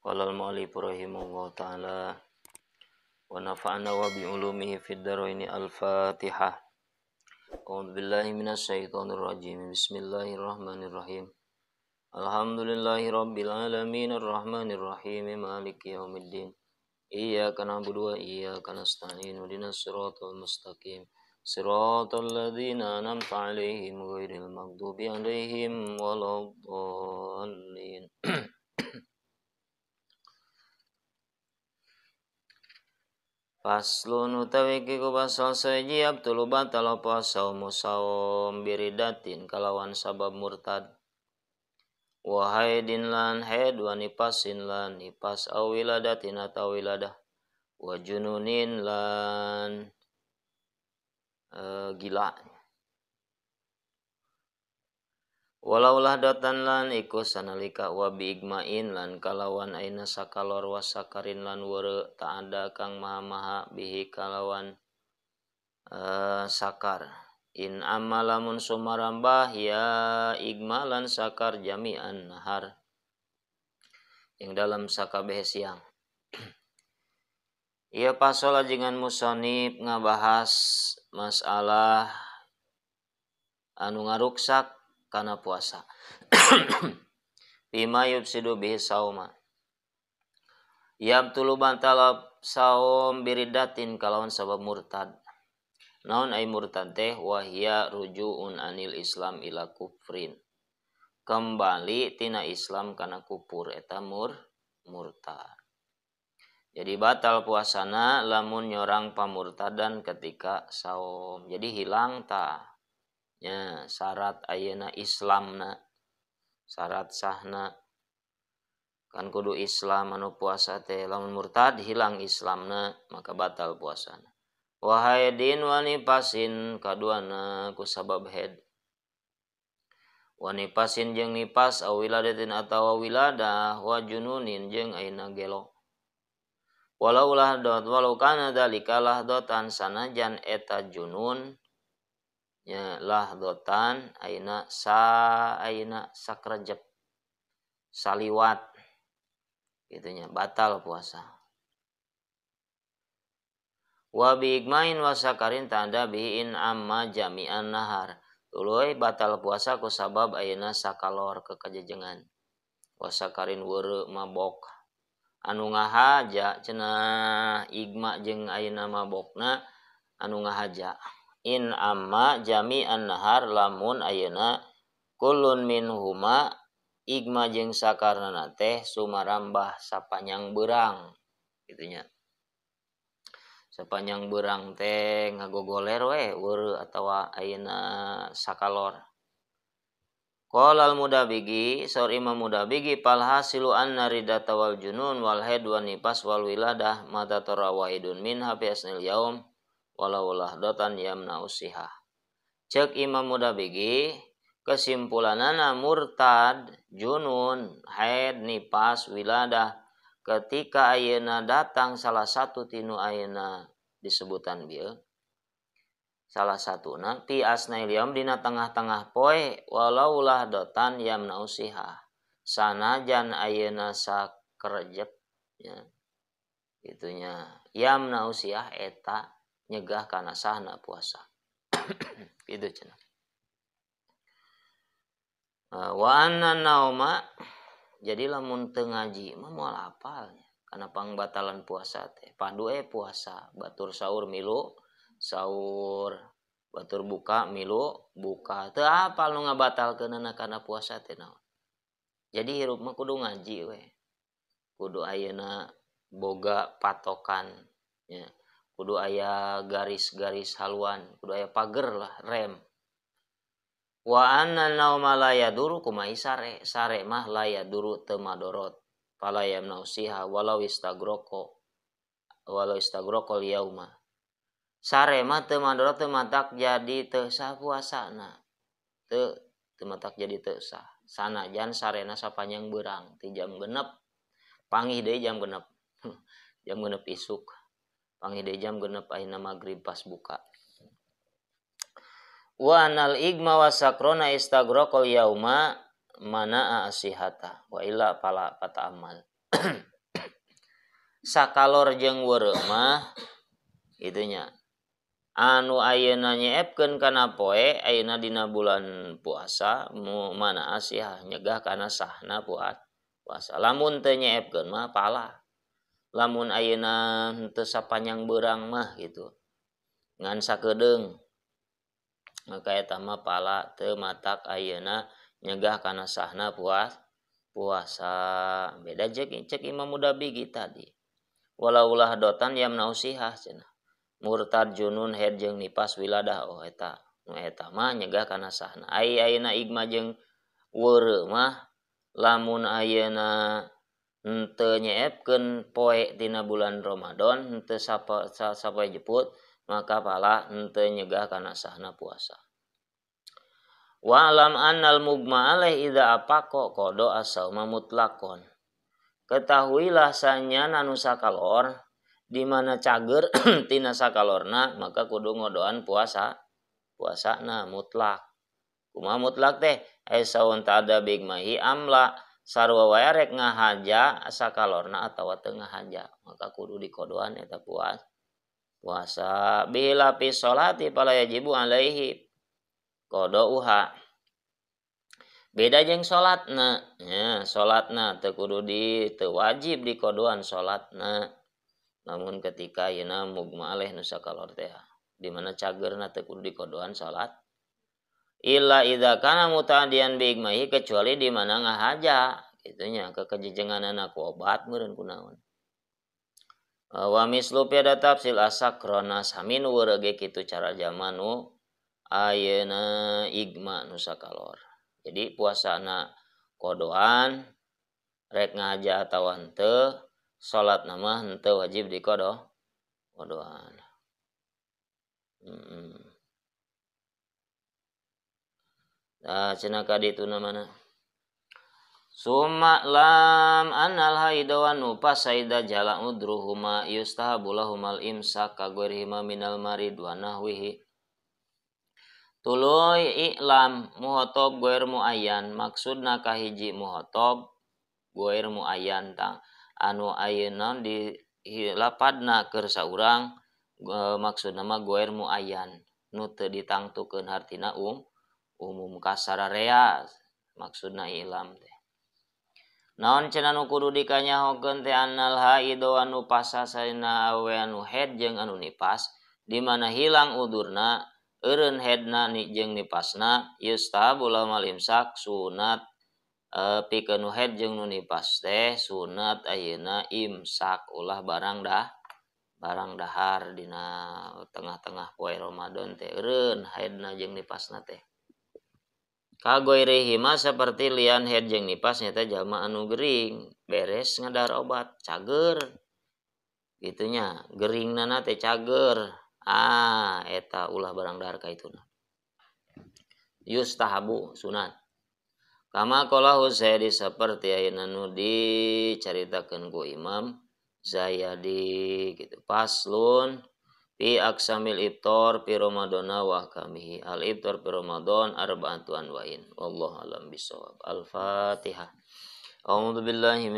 Qala al-mu'allif rahimahullah ta'ala wa nafa'ana wa bi ulumihi fid dharaini. Al-Fatihah. A'udzu billahi minasyaitonir rajim. Bismillahirrahmanirrahim. Alhamdulillahi rabbil alamin arrahmanir rahim maliki yaumiddin. Iyyaka na'budu wa iyyaka nasta'in ihdinas siratal mustaqim. Siratal ladzina an'amta 'alaihim ghairil maghdubi 'alaihim waladdallin. Faslun utawi iki ku pasal seji abtulu batal apa saumu saum biridatin kalawan sabab murtad. Wa haidin lan haid wa nifasin lan nifas aw wiladatin ataw wiladah wa jununin lan gila. Walau lahdatan lan iku sanalika wa biigmain lan kalawan aina sakalor wasakarin lan were ta'ada kang maha-maha bihi kalawan sakar. In amalamun sumarambah ya igmalan sakar jami'an nahar yang dalam sakabeh siang. Ia pasal ajengan musonib ngabahas masalah anu ngaruksak kana puasa. Bima yufsidu bihi sauma. Yabtulu bantalab saum biridatin kalawan sabab murtad. Naon ai murtad teh wahya rujuun anil Islam ila kufrin. Kembali tina Islam kana kufur eta murtad. Jadi batal puasana lamun nyorang pamurtadan ketika saum. Jadi hilang ta nya syarat ayeuna Islamna, syarat sahna kan kudu Islam anu puasa teh. Lamun murtad hilang Islamna maka batal puasana. Wa haidin wa nifasin kaduana ku sabab haid. Wa nifasin jeung nifas aw wiladatin atawa wiladah wa jununin jeung ayeuna gelo. Walau lahdot walau kana dzalika lahdotan sanajan eta junun nya lahdotan ayeuna sa ayeuna sakrejep saliwat gitunya batal puasa. Wa biigmain wa sakarin tanda biin amma jami'an nahar. Tuluy batal puasa ku sabab ayeuna sakalor kekajejengan. Wa sakarin weureu mabok. Anu ngahaja cenah igma jeung ayeuna mabokna anu ngahaja. In amma jami'an nahar lamun ayeuna kulun minhuma igma jeung sakarna teh sumarambah sapanjang beurang gitunya. Sepanjang beurang teh ngagogoler we weureu atawa ayeuna sakalor. Qala al mudabigi saur Imam Mudabigi fal hasilu anna ridata wal junun wal haid wan nifas wal wiladah mata tarawahidun minha fi asnil yaum walau lahdatan yamna usihah. Cek Imam Mudabigi kesimpulanana murtad, junun, haid, nifas, wiladah ketika ayeuna datang salah satu tinu ayeuna disebutan bieu salah satuna fi asnail yaum dina tengah-tengah poe walau lahdotan yamna usihah sanajan ayeuna sakerjep ya itunya yamna usihah eta nyegah kana sahna puasa. Gitu cenah. Wa anna nauma jadi lamun teu ngaji mah moal apal kana pangbatalan puasa teh. Padu puasa batur sahur milu sahur, batur buka milu buka. Teu apal nu ngabatalkeunana kana puasa teh naon. Jadi hirup mah kudu ngaji we. Kudu ayeuna boga patokan nya. Kudu aya garis-garis haluan, kudu aya pager lah, rem. Wa anna nauma la yaduru kumaha sare, sare mah la yaduru teu madorot. Fala yamna usiha walau istagroko yauma. Sare mah teu madorot teu matak jadi teu sah puasana. Teu matak jadi teu sah. Sanajan sarena sapanjang beurang ti jam 6 panggih deui jam 6. Jam 6 isuk. Panggih deui jam 6 ayeuna magrib pas buka. Wa anal igma wa sakrona istagraqal yauma mana'a asihata wa illa fala fata'amal. Sakalor jeung weureu mah kitu nya. Anu ayeuna nyeepkeun kana poe ayeuna dina bulan puasa mu mana asih nyegah kana sahna puasa. Lamun teu nyeepkeun mah pala. Lamun ayeuna henteu sapanjang beurang mah gitu. Ngan sakedeung. Maka eta mah pala teu matak ayeuna nyegah kana sahna puasa. Beda cek Imam Mudabigi tadi. Walaulah dotan yamna usihah cenah. Murtad junun head jeung nipas wiladah oh eta nu eta mah nyegah kana sahna. Ai ayeuna igma jeung weureu mah lamun ayeuna henteu nyeepkeun poe tina bulan Ramadan henteu sapoe jeput maka pala henteu nyegah kana sahna puasa. Wa alam annal mugma alaih idza apaqa qada as-sauma mutlaqon. Ketahuilah sanyana nu sakalor di mana cager tina sakalorna maka kudu ngodoan puasana mutlak. Kumaha mutlak teh? Ai saun ta'ada bigmahi amla sarua wae rek ngahaja sakalorna atawa teu ngahaja maka kudu dikodoan eta puasa. Bila fi sholati fala yajibu alaihi qadauha. Beda jeung salatna nya, salatna teu kudu di teu wajib dikodoan salatna. Namun ketika ayeuna mugma aleh nu sakalor teh di mana cagerna teu kudu dikodoan salat illa idza kana muta'addiyan bi igmahi kecuali di mana ngahaja kitu nya kekejejenganana ku obat meureun kunaon. Wa mislu piada tafsil asakrona samin weureu ge kitu cara zaman nu ayeuna igma nu sakalor. Jadi puasana kodoan rek ngahaja atawa henteu salat nama henteu wajib dikodoan. Nah, cenah ka ditu namana. Summa lam anal haida wa nufas saida jala udruhuma yustahabu lahumal imsak ka ghairihima minal marid wa nahwihi. Tuluy i'lam muhotob ghair muayyan maksudna kahiji muhotob ghair muayyan tang anu ayeuna di lapadna keur saurang maksudna mah ghair muayyan nu teu ditangtukeun hartina umum kasararea maksudna ilam teh. Naon cenah nu kudu dikanyahokeun teh annal haidu anu pasasaina awe anu haid jeung anu nipas di mana hilang udurna eureun haidna jeung nipasna yustahabu lamal imsak sunat pikeun nu haid jeung nu nipas teh sunat ayeuna imsak ulah barang dahar dina tengah-tengah poe Ramadan teh eureun haidna jeung nipasna teh. Kagoirihima seperti lian haid jeung nipas nyata jalma anu gering beres ngadar obat cager gitunya geringnana teh cager eta ulah barang dahar ka ituna yustahabu sunat. Kama qala Husaidi seperti ayeuna nu dicaritakeun ku Imam Zayyadi gitu. Paslun fi aksamil iftar fi ramadana wa ahkamihi. Al iftar fi ramadan arba'atu anwa'in. Wallahu alam bisawab. Al-Fatihah. A'udzu billahi